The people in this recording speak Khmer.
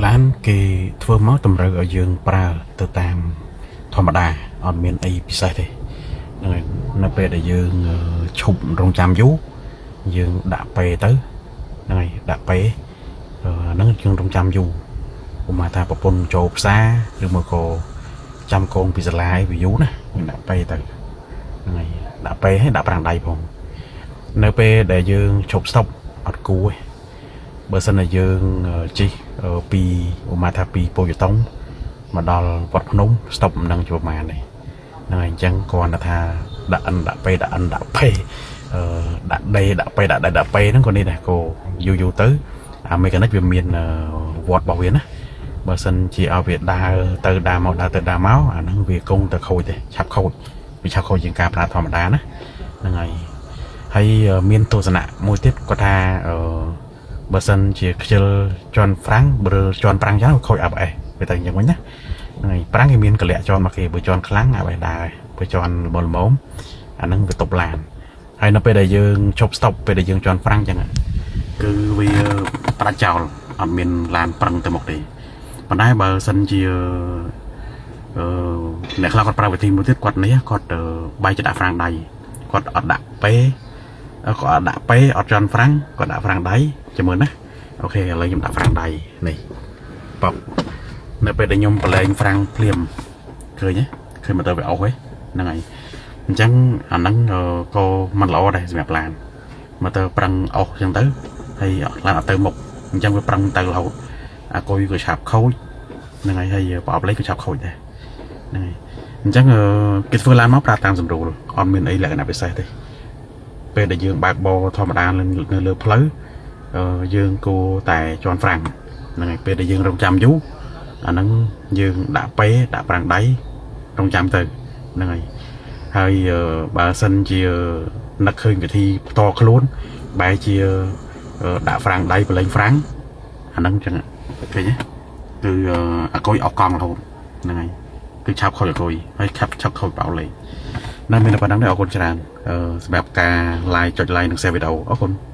ឡានគេធ្វើមកតម្រូវឲ្យយើងប្រើទៅតាមធម្មតាអត់មានអីពិសេសទេហ្នឹងហើយនៅពេលដែលយើងឈប់រងចាំយូរយើងដាក់ P ទៅហ្នឹងហើយដាក់ P ហ្នឹងយើងរងចាំយូរឧបមាថាប្រពន្ធចូលផ្សារឬមកក៏ចាំកូនពីសាលាអីវាយូរណាយើងដាក់ P ទៅហ្នឹងហើយដាក់ P ហើយដាក់ហ្វ្រាំងដៃផងនៅពេលដែលយើងឈប់ stop អត់គួរទេ បើសិនជាយើងជិះពីឧបមាថាពីពោធិតុងមកដល់វត្តភ្នំ stop មិនដឹងជាប្រហែលទេហ្នឹងហើយអញ្ចឹងគ្រាន់តែថាដាក់ N ដាក់ P ដាក់ N ដាក់ P ដាក់ D ដាក់ P ដាក់ D ដាក់ P ហ្នឹងក៏នេះដែរក៏យូរយូរទៅអា mechanic វាមានវត្តរបស់វាណាបើសិនជាឲ្យវាដើរទៅដើរមកដើរទៅដើរមកអាហ្នឹងវាគង់តែខូចទេឆាប់ខូចវាឆាប់ខូចជាងការប្រើធម្មតាណាហ្នឹងហើយហើយមានទស្សនៈមួយទៀតគាត់ថាអឺ បើសិនជាខ្ជិលជាន់ហ្វ្រាំងបើជាន់ហ្វ្រាំងចឹងខូច ABS វាទៅអញ្ចឹងវិញណាហ្នឹងហើយហ្វ្រាំងគេមានកលៈជាន់មកគេបើជាន់ខ្លាំង ABS ដើរបើជាន់ល្មមល្មមអាហ្នឹងវាទប់ឡានហើយនៅពេលដែលយើងឈប់ stop ពេលដែលយើងជាន់ហ្វ្រាំងចឹងគឺវាផ្ដាច់ចោលអត់មានឡានប្រឹងទៅមុខទេប៉ុន្តែបើសិនជាអ្នកខ្លះគាត់ប្រើវិធីមួយទៀតគាត់នេះគាត់បែកចដាក់ហ្វ្រាំងដៃគាត់អត់ដាក់ P គាត់អត់ដាក់ P អត់ជាន់ហ្វ្រាំងគាត់ដាក់ហ្វ្រាំងដៃចាំមើលណា OK ឥឡូវខ្ញុំដាក់ហ្វ្រាំងដៃនេះបបនៅពេលដែលខ្ញុំប្រឡែងហ្វ្រាំងភ្លាមឃើញទេឃើញម៉ូទ័រវាអស់ហ៎ហ្នឹងហើយអញ្ចឹងអាហ្នឹងក៏មិនល្អដែរសម្រាប់ឡានម៉ូទ័រប្រឹងអស់អញ្ចឹងទៅហើយឡានអត់ទៅមុខអញ្ចឹងវាប្រឹងទៅរហូតអាគុយក៏ឆាប់ខូចហ្នឹងហើយហើយប្រអប់លេខក៏ឆាប់ខូចដែរហ្នឹងហើយអញ្ចឹងគេធ្វើឡានមកប្រើតាមសម្រួលអត់មានអីលក្ខណៈពិសេសទេពេលដែលយើងបើកបរធម្មតានៅលើផ្លូវយើងគួរតែជាន់ហ្វ្រាំងហ្នឹងហើយពេលដែលយើងរងចាំយូរអាហ្នឹងយើងដាក់ P ដាក់ហ្វ្រាំងដៃរងចាំទៅហ្នឹងហើយហើយបើសិនជានឹកឃើញវិធីផ្ទាល់ខ្លួនបែរជាដាក់ហ្វ្រាំងដៃប្រឡែងហ្វ្រាំងអាហ្នឹងចឹងឃើញទេគឺអាគុយអស់កង់រហូតហ្នឹងហើយគឺឆាប់ខូចអាគុយហើយឆាប់ឆាប់ខូចបោលេខនៅមានតែប៉ុណ្្នឹងទេអរគុណច្រើនសម្រាប់ការ like ចុច like និង share វីដេអូអរគុណ។